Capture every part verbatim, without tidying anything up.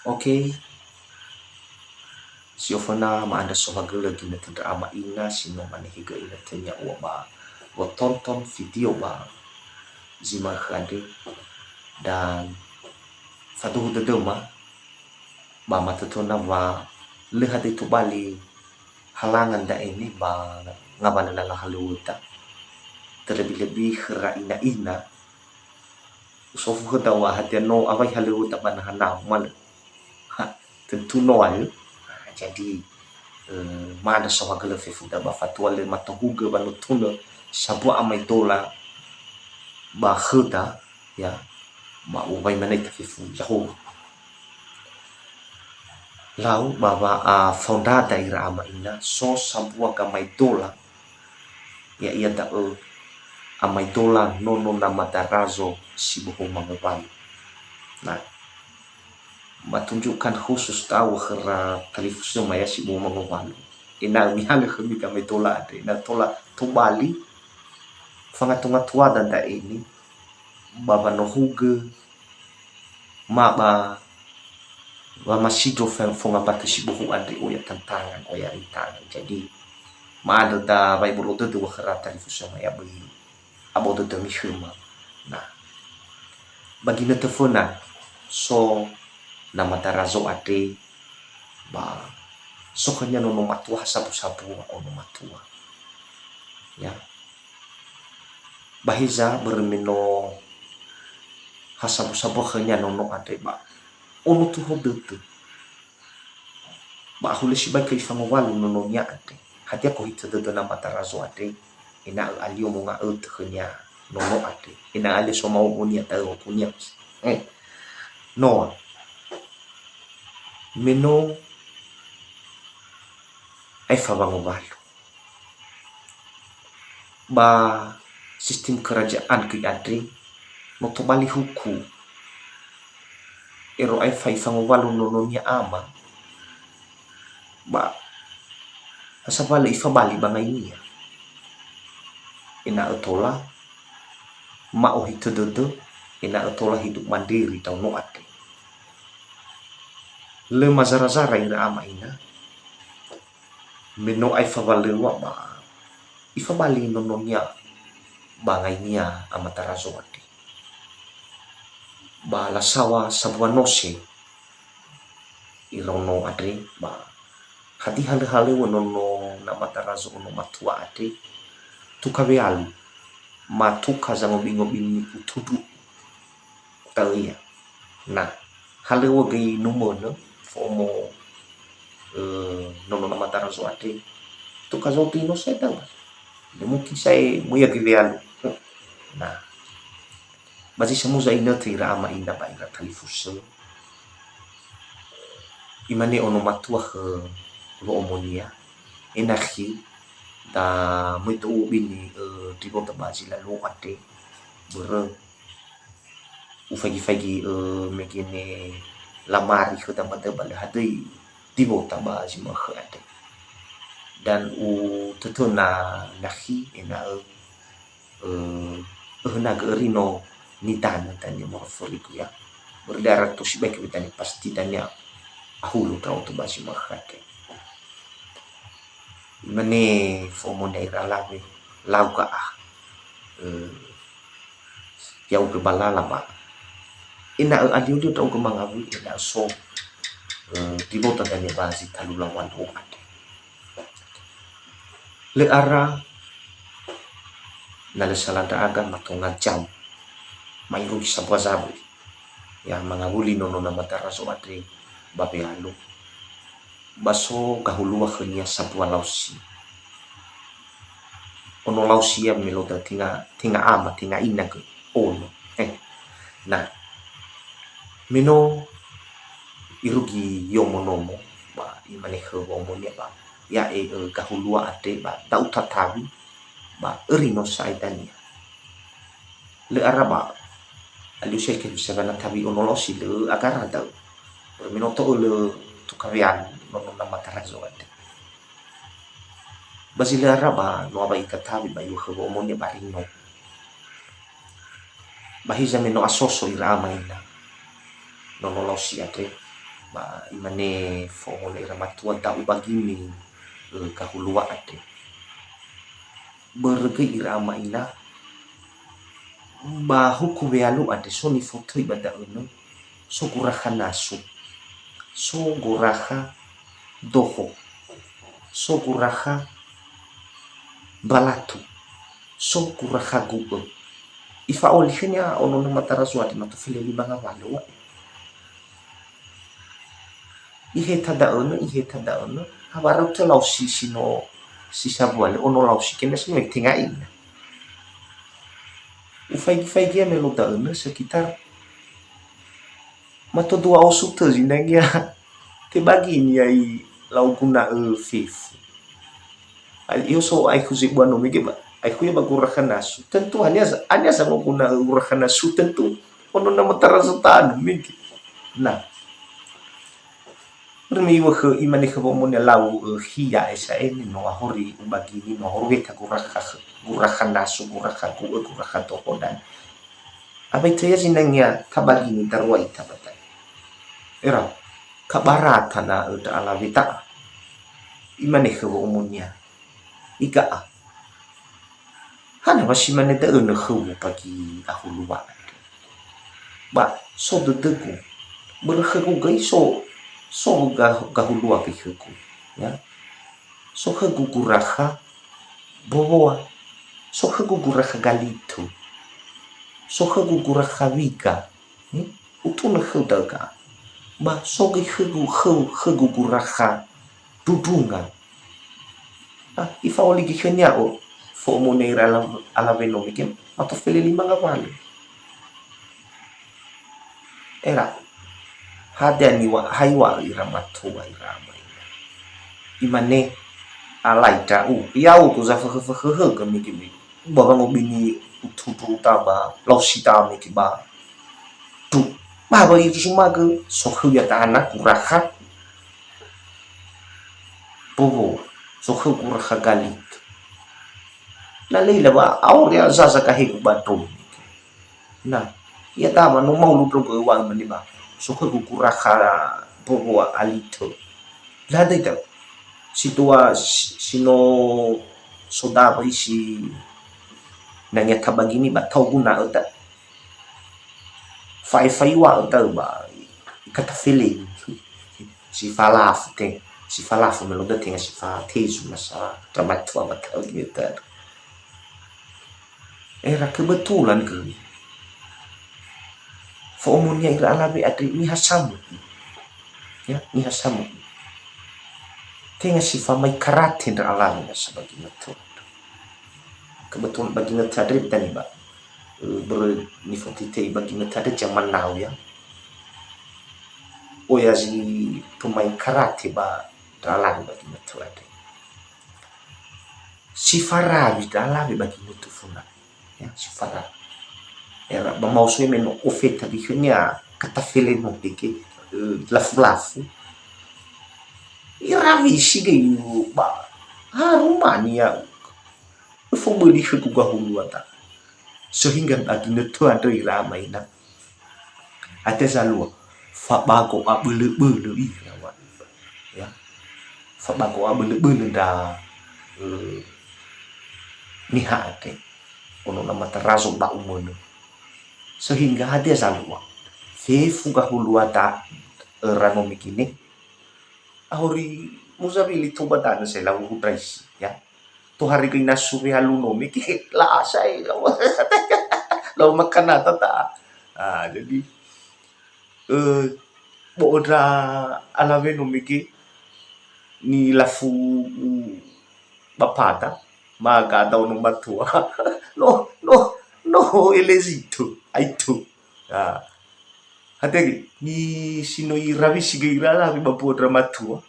Oke. Si oföna ma'andrö sohagölö ginötö ndra ama ina si no manehegö inötönia ua ba wotonton video ba zi ma'ökhö andre. Dan faduhu dödöma ba matötöna wa lö hadia tobali halangan da'e ni ba ngawalö lala halöwöda. Terlebih-lebih khöra ina-ina. Usofu khöda wa hadia no awai halöwöda ba naha nau, ma lö. Ha, tentu no alö. Jadi, eh, ma'andrö sohagölö fefuda ba fatua lö matohugö wa nutunö sambua amaidola ba khöda, ya, ba uwai mane ita fefu ya'o. Lau ba wa, a, faondrada ira ama ina, so sambua gamaidola, ya'ia da'ö amaidola nono namada Razo si bohou mangowalu. Nah, matunjukkan khusus ta'u khöra talifusöma ya si bohou mangowalu. Ena'ö mihalö khömi gamaidola andre, ena'ö tola tobali fangatunga tuada nda'e ni, ba wanohugö ma ba wamasindro fe-, fongambakö si bohou andre, oya tantangan, oya rintangan. Jadi, ma'andrö da wa'ebolo dödö wa khöra talifusöma ya böi abao dödömi khöma. Nah, ba ginötö föna so namada Razo andre, ba so khönia nono matua ha sabu-sabu ono matua. Ya. Ba heza börö me no ha sabu-sabu khönia nono andre ba ono tuho dödö. Ba ahulö sibai khö ifangowalu nononia andre. Hadia kohitö dödö namada Razo andre, ena'ö alio monga'ötö khönia nono andre. Ena'ö alio somao'onia da'ö hukunia. Eh. Noa. Me no aefa wangowalu. Ba sistem kerajaan göi andre, no tobali huku. Ero aefa ifangowalu nononia ama, ba ha sambua lö ifabali ba ngainia. Ena'ö tola ma'ohitö dödö, ena'ö tola hidup mandiri ndraono andre. Lö mazara-zara ira ama ina, me no aefa walöŵa ba ifabali nononia ba ngainia amada Razo andre. Ba lasaŵa sambua nose iraono andre, ba hadia halö-halöŵö nono namada Razo ono matua andre, tuka wealu, ma tuka zangobi-ngobi ni'utundru'u. Ta'ö ia. Nah, halöŵö göi numönö fo'omo, eh, nono namada Razo andre. Tuka zotu ino sae da'ö. Lö mungkin sae möi göi wealu. Nah. Ba zi samuza inötö ira ama ina ba ira talifusö. Imane ono matua khö wo'omonia, "Ena khi, da möi tou ubini, eh, ndriwota ba zi laluo andre, börö ufaigi-faigi, eh, mege ne lamari khöda ba da'ö ba lö hadöi ndriwota ba zi ma'ökhö andre. Dan utötöna nakhi ena'ö, eh, öhönagö öri no nidanö dania moroi forigu ya. Börö le ara tou sibai khömi dania pasti dania ahulö ndra'odo ba zi ma'ökhö andre." Imane fo'omonia ira alawe, "Lau ga'a, eh, ya'ugö ba lala ba ena'ö alio-lio ndra'ugö mangawuli ena'ö so, eh, ndriwota dania ba zi talu laŵa luo andre." Lö ara, na lö sala ndra'aga matonga jam, ma'irugi sambua zawöi. Ya, mangawuli nono namada Razo andre ba wealu. Ba so gahulua khönia sambua laosi. Ono laosi ia me lö da tenga, tenga ama, tenga ina göi. Ono. Eh. Nah. Me no irugi yomo nomo, ba imane khö wo'omonia ba, "Ya'e, eh, gahulua andre ba da'u tatawi, ba öri no sa'ae dania." Lö ara ba, alio sae khö sewana tawi ono laosi lö agara da'ö. Me no to'ö lö tuka wealu nono namada Razo andre. Ba zi lö ara ba no aŵa'ita tawi ba iŵa'ö khö wo'omonia ba rino. Ba hiza me no asoso ira ama ina nono laosi andre, Ba imane fo'omone ira matua, "Da'u bagini, ö, gahulua andre." Börö göi ira ama ina, ba huku wealu andre so nifotöi ba da'önö, so gurakha nasu, so gurakha doho, so gurakha mbalatu, so gurakha gu'ö. Ifa'oli khönia ono na matarazo andre mato fele lima ngawalö wa. Iheta da'önö, iheta da'önö, hawarau tölau si, si no, si sabua lö ono lau si kena si no tenga ina. Ufaigi-faigi ya melo da'önö sekitar mato dua osu tö zinangea tebagi niai lau guna'ö fefu. Ai, io so aekhu zebua no mege ba, aekhu ya ba gurakha nasu. Tentu hanya sa, hanya sa ngoguna gurakha nasu tentu. Ono na matarazo tanö mege. Nah. Remi wökhö imane khö womone lau, ö, hia esa ene no ahori ubagini no ahori weta gurakha, gurakha nasu, gurakha gu'ö, gurakha doho dan. Abai töya zinangea tabagini darua ita batai. Era, kabarata na ö da alawe ta'a. Imane khö wo'omonia. Iga'a. Hana wa si mane da'önö khöu pagi ahulua andre. Ba, so dödögu. Börö khögu göi so, so ga-, gahulua göi khögu. Ya. So khögu gurakha bowoa. So khögu gurakha galitö. So khögu gurakha wiga. Hmm? Utunö khöu da'ö ga'a. Ba so göi khögu, khöu, khögu gurakha dudunga. Ah, ifa'oli göi khönia o, fo'omone ira ala-, alawe no mege, mato fele lima ngawalö. Era, hadia niwa-, haiwa'ö ira matua ira ama ina. Imane, "Alai ndra'u, ya'u tu zafökhö-fökhöhögö mege mege." Ba wangobini ututu uta ba, lau si dame ke ba. Tu, ba, ba itu sumagö, so khöu ya ta'ana gurakha bowo, so khöu gurakha galitö. Laleila ba, aoria zaza kahegu ba ndroi. Na, ya tama no mau lu ndrogö wa mane ba. So khögu gurakha bowo alitö. Lada ita, si tua si, si no sodawa isi nangea tabagini ba tau guna'ö ta. Fa'efaiwa'ö ta'ö ba ikatafelengi. Si falafu te, si falafu melo da tenga si fatezu nasa dramatua ba ta'ö göi ta. Era kebetulan göi. Fo'omonia ira alawe andre niha samu'u. Ya, niha samu'u. Tenga si famai karate ndra alawe nasa bagi matua. Kebetulan bagi nötö andre betani ba, eh, börö nifotitei bagi nötö andre zaman now ya. Oya zi pemain karate ba ndra alawe bagi nötö andre. Si farawi ndra alawe bagi nötö funa. Ya, si farawi. Era ba maoso me no ofeta göi khönia katafele no dege, eh, lafu-lafu. Irawisi göi ba harumani ya. Foböli khögu gahulua ta. Sehingga agi nötö andre ira ama ina. Hadia zalua, fabago abölö-bölö ira wa. Ya. Fabago abölö-bölö ndra, eh, niha andre. Ono na matarazo ba umönö. Sehingga hadia zalua, fefu gahulua ta, eh, rano mege ne. Ahori muzawili toba danö sai lau hudraisi, ya. Tohare göi nasu wealu no mege, la'a sa'ae, lau, lau makanata ta'a. Ah, jadi, eh, bo'o ndra alawe no mege, nilafu ba pada, ma gadao no matua. No, no, no, elezito, aito. Ah. Hadia göi, ni si no irawisi göi ira alawe ba mbuo ndra matua.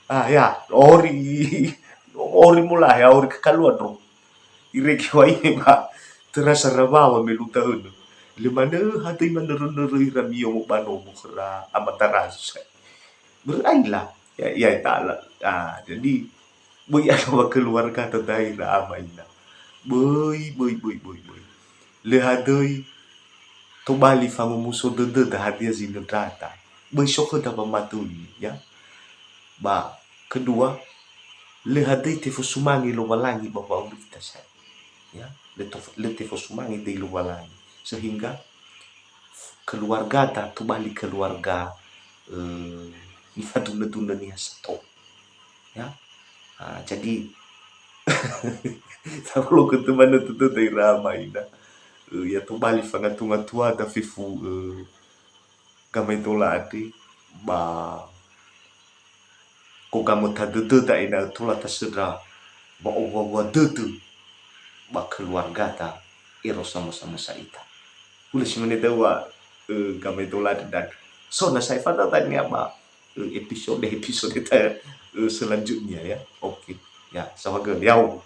Ah, ya, ori, ori molahe, ori kakalua ndro. Irege wa ine ba, terasa rawawa me luta önö. Le manö hadia manörö-nörö ira miomo ba nomo khöra amatarazo sa'ae. Börö aila, ya, ya ta'ala. Ah, jadi, böi ano ba keluarga ta daira ama ina. Böi, böi, böi, böi, böi. Le hadöi tobali fangomuso dödöda hadia zinöndrata. böi so khöda wamadöi, ya. Ba kedua, lö hadöi tefosumange Lowalangi ba wa'aurita sa. Ya, lö tof-, lö tefosumange döi Lowalangi. Sehingga keluargada tobali keluarga, eh, nifadunö-dunö niha sato. Ya. Ah, jadi, saholo'ö temanö tödöda ira ama ina. Eh, ya tobali fangatunga tuada fefu, eh, gamaedola andre, ba gogama tadödöda ena'ö tola tasöndra wa'owua-wua dödö ba keluargada ero samösa-mösa ita. Hulö si mane da'ö, eh, gamaedola andre dan so na sae fada tania ba, eh, episode, episode ta, eh, selanjutnya ya. Oke. Ya, sahaga, yau.